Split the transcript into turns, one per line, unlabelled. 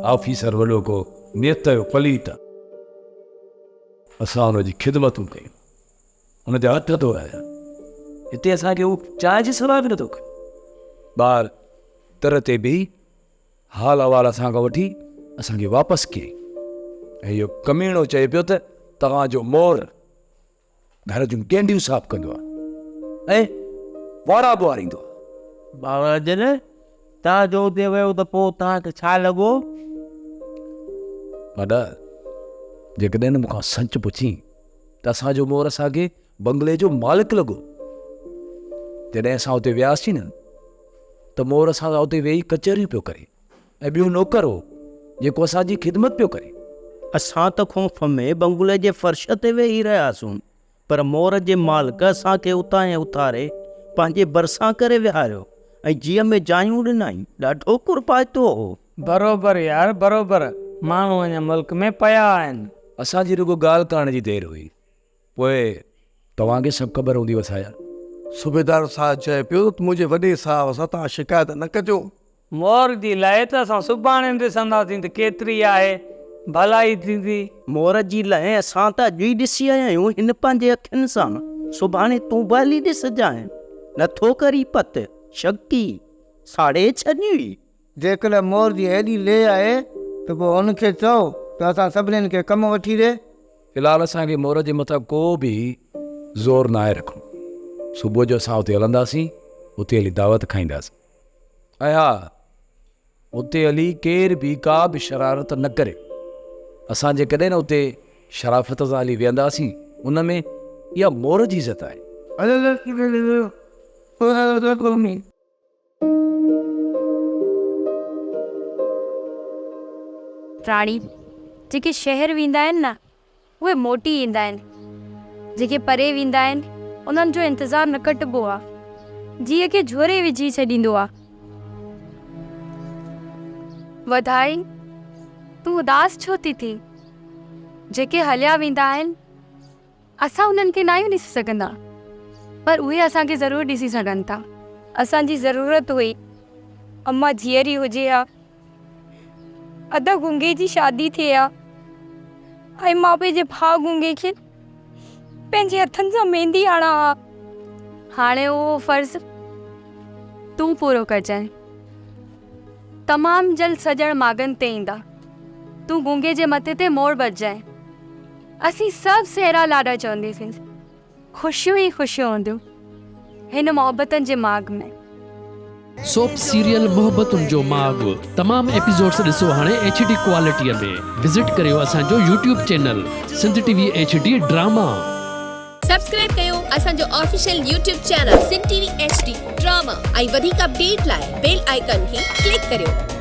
Officer وڏو ڪو نيت جو پليت آ. اسان ان جي خدمتون ڪيون. ان جا هٿ ڌورايا. هتي اسان کي هو چانهه جي صلاح به نٿو ڪري. ٻاهر در تي بيهي حال احوال اسان کان وٺي اسان کي واپس ڪيائين ۽ اهو ڪميڻو چئي پيو ته توهان جو مور گهر جون گينڊيون صاف ڪندو آهي ۽ واڙا به واريندو آهي.
بابا جڏهن توهان جو اتي ويو ته پوء توهان کي ڇا لڳو؟
ڏاڏا جيڪڏهن مون کان سچ پڇين ته اسان جو مور اسان کي بنگلي جو مالڪ لڳو. جڏهن اسان اتي وياسين نه ته مور اسان سان اتي ويهي ڪچهريون پيو ڪري. ۽ ٻيو نوڪر هو، جيڪو اسان جي خدمت پيو ڪري.
اسان ته خوف ۾ بنگلي جي فرش تي ويهي رهياسون، پر مور جي مالڪ اسان کي اتانهين اٿاري پنهنجي ڀرسان ڪري ويهاريو ۽ جيء ۾ جايون ڏنائين. ڏاڍو قربائتو هو.
بروبر يار بروبر، ماڻهو اڃا ملڪ ۾ پيا آهن.
اسان جي رڳو ڳالهه ڪرڻ جي دير هئي. پوء توهان کي سڀ خبر هوندي وسايا.
صوبيدار صاحب چئي پيو ته منهنجي وڏي صاحب سان توهان شڪايت نه ڪجو.
مور جي لئه ته اسان سڀاڻي ڏسنداسين ته ڪيتري آهي، ڀلائي ٿيندي.
مور جي لئه اسان ته اڄ ئي ڏسي آيا آهيون هن پنهنجي اکين سان، سڀاڻي تون به هلي ڏسجانء. نٿو ڪرين پت، شڪي، ساڙي ڇڏيئي.
جيڪڏهن مور جي ايڏي لئه آهي ته پوء هن کي چئو ته اسان سڀنين کي ڪم وٺي ڏي.
في الحال اسان کي مور جي مٿان ڪو به زور ناهي رکڻو. صبح جو اسان اتي هلنداسين، اتي هلي دعوت کائينداسين. ۽ ها، اتي هلي ڪير به ڪا به شرارت نه ڪري. اسان جيڪڏهن اتي شرافت سان هلي ويهنداسين، ان ۾ اها مور جي عزت آهي.
راڻي، جيڪي شهر ويندا آهن نه، اهي موٽي ايندا آهن. جيڪي پري ويندا آهن، انهن جو انتظار نه ڪٽبو آ. جيء کي جهوري وجهي ڇڏيندو آ. وڌائي، تون اداس ڇو ٿي ٿين؟ جيڪي هليا ويندا آهن، اسان انهن کي ناهيون ڏسي سگهندا، پر اهي اسان کي ضرور ڏسي سگهن ٿا. اسان جي ضرورت هئي، امان جيئري هجي ها، ادا گونگي جي شادي ٿئي ها ۽ مان پنهنجي ڀاء گونگي کي پنهنجي هٿن سان ميندي آڻان ها. هاڻي اهو فرض تون پورو ڪجانء. تمام جلد سڄڻ ماڳن تي ايندا. تون گونگي جي مٿي تي موڙ ٻڌجانء. اسين سڀ سهرا لاڏا چونديسين. خوشيون ئي خوشيون هونديون هن محبتن جي ماڳ ۾.
سوپ سيريل محبتن جو ماڳ تمام ايپيسوڊس ڏسو هاڻي ايڇ ڊي ڪوالٽيء ۾ وزٽ ڪريو اسان جو YouTube channel Sindh T V H D drama.
Subscribe ڪيو اسان جو official YouTube channel Sindh T V H D drama ۽ وڌيڪ اپڊيٽ لاء بيل آئيڪان کي ڪلڪ ڪريو.